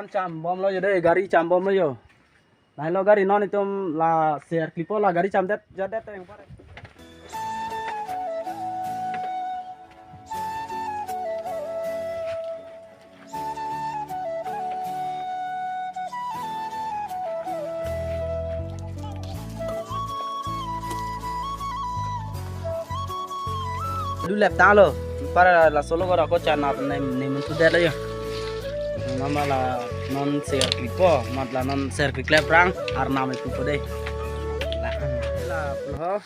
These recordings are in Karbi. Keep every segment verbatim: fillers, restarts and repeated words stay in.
Chambomlo jo dei, gari chambomlo jo. Lahelo gari non itum la share klipo, la gari chamdet jadet teng pare. Adu lep tanglo, para laso lo gora ko chana nem nem tu det lo jo. Nama la non share klipo, mat la non share kli klep rang, arnam ipu po dei. La, la, ho.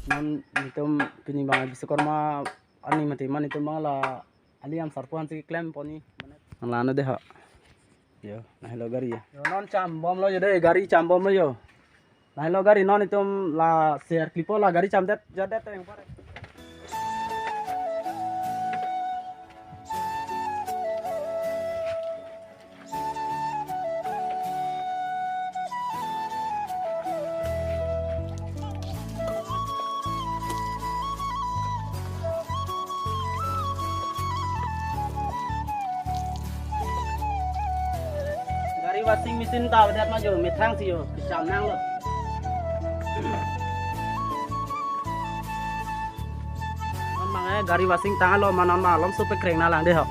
Non itum pini bang Biswakarma ani mati man itum bang la Aliam Sarpo aphan si klem pon ni. Nang lano dei ho. Jo, lahelo gari jo. Jo, non chambomlo jo dei, gari chambomlo jo. Lahelo gari non itum la share klipo, la gari chamdet jadet teng pare. Gari washing machine ta avedet ma jo, methang si jo, kecham nanglo. Non bang eh gari washing tanglo, ma non ma alomso pekreng nanglang dei ho.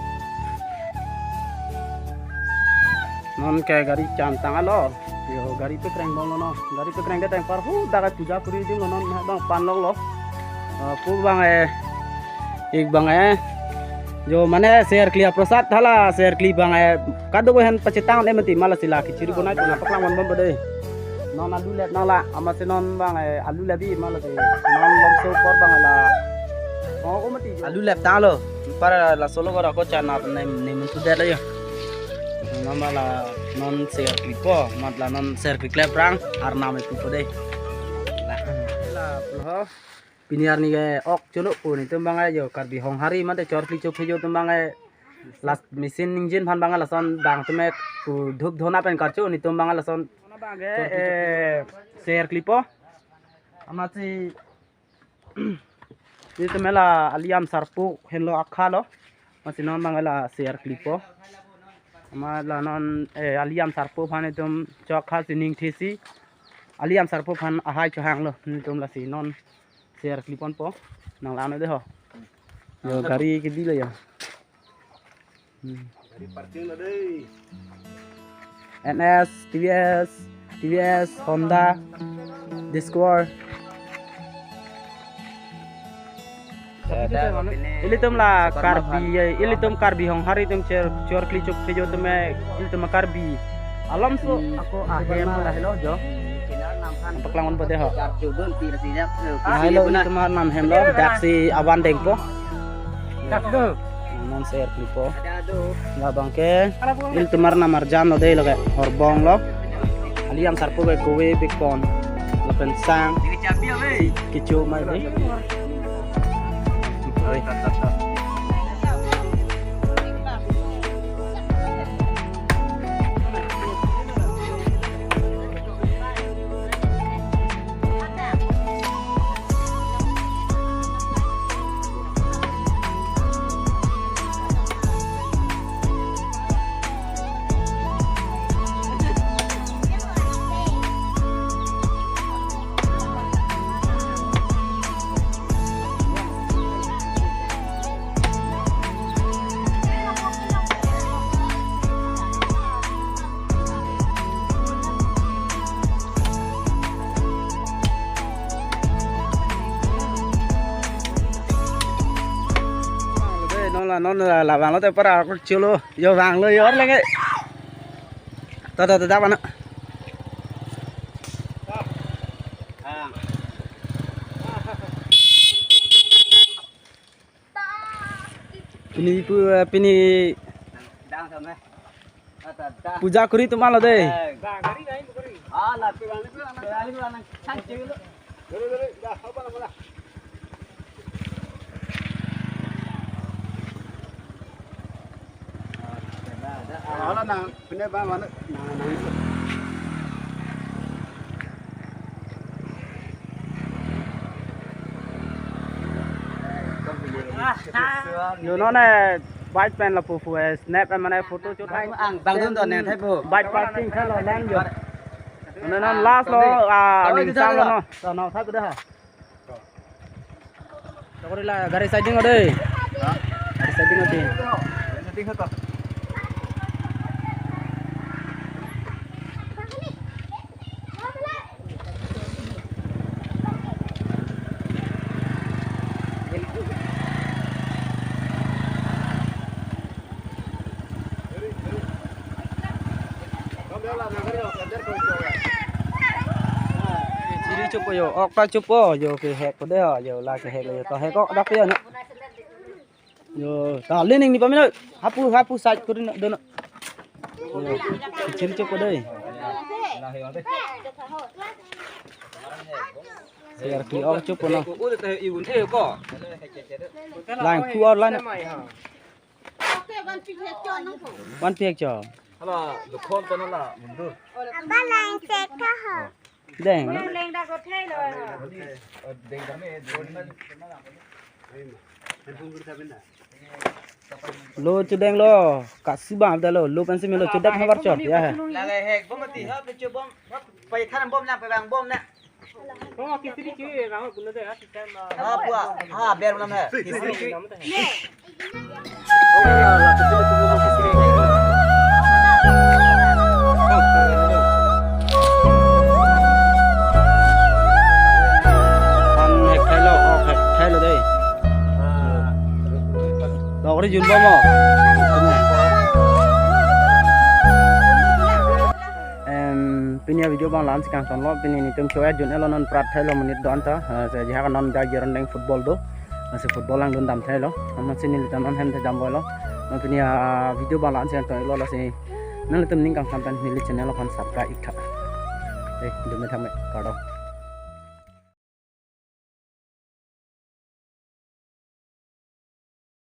Non ke gari cham tanglo. Jo, gari pekreng bomlo non. Gari pekreng ke teng par hu dak puja kuri adim lo non, bang panlok lo. Eh, pu bang eh, ik bang eh. Jo mane share kli aprosad hala, share kli bang eh. Kadokave aphan pachetang ne mati ma lasi la kechiri bonai puna paklang van bom dei. Non alu lep nanglo, amatsi non bang eh, alu lep bi ma lasi. Non lomso apor bang eh la. Oh, ko mati jo. Alu lep tanglo, para laso lo gora ko chana nem nem tu det lo jo. Nama la non share klipo, mat la non share kli klep rang, arnam ipu po dei. La, la, ho. Pini arni ke ok cholo po netum bang eh jo Karbi Honghari mate chor kli chok phejo atum bang eh last machine ningje aphan bang eh lason bang atum eh ku dhup dhona pen karcho netum bang eh lason. Bang eh, eh, share klipo. Amatsi netum eh la Aliam Sarpo henlo akha lo. Amatsi non bang eh la share klipo. Amat la non, eh, Aliam Sarpo aphan netum chok akha si ning thesi. Aliam Sarpo aphan ahai chohanglo netum lasi non share kli ponpo. Nang lano dei ho. Jo, gari kedilo jo. Hmm. Gari parking lo dei. N S, T V S, T V S, Honda, Discover. Ilitum la Karbi, ilitum Karbi Honghari atum chor, chor kli chok phejo atum eh, ilitum Karbi. Alomso ako ahem lahelo jo. Paklang van po dei ho. Lahelo ilitum arnam hem lo, daksi avan dengpo. Non share klipo. Labang ke ilitum arnam arjan lo dei lo ke, horbong lo. Aliam Sarpo ke kove bikon. Lapen sang. Kecho mai dei. Non la, non la, la vanglo te para ko cholo. Jo vanglo jo lenge. Ta ta ta ta mana. Pini pu, pini puja kuri atum lo dei. Eh. Ah, la pi bang, pi bang, pi bang, pi bang, chan chan lo. Dulu, dulu, dah, apa nama lah? Nang, pine ba mana? Nang, nang. Yo, non ne bike pen lapu pu, eh, snap, eh, mane photo shoot hai. Ang, bang dun don ne, thai po. Bike parking thai lo, lang yo. Non, non, last lo, ah, aning sam lo, no. To, no, thai po dah. Tokori la gari siding ode. Ha? Gari siding ode. Siding to. Chiri chopo yo, ok ta chopo yo, kehek ko de ho, yo la kehek lo yo, to hek ko dak yo na. Yo, ta lening ni pamina, hapu, hapu side ko dun, dun. Yo, chiri chopo de. Segar ki ok chopo na. Lang thu or lang. One page cho. Hala, dukhon to na la, mundur. Apa lang check ka ha? Deng. Lo chedeng lo, kasi bang ta lo, lo pensi melo chedak habar cho, ya. Lagi hek, bom mati, ha, pecho bom, ha, pai than bom na, pai bang bom na. Ha, bua. Ha, ber malam hai. Kisri ki. An hek thai lo, ok hek thai lo dei. Tokori jun bom mo. Em, pini a-video bang la-an si kangton lo, pini nelitum cho-et jun-et lo, non prat thai lo monit do-an ta, eh, se jihak non dak Jirondeng football do, eh, se football langdun dam thai lo, amat si nelitum non hem thai dam boi lo, non pini a-video bang la-an si kangton lo, lasi nanglitum ning kangsam pen neli channel aphan subscribe ik tha. Eh, dum me tham me, kardom.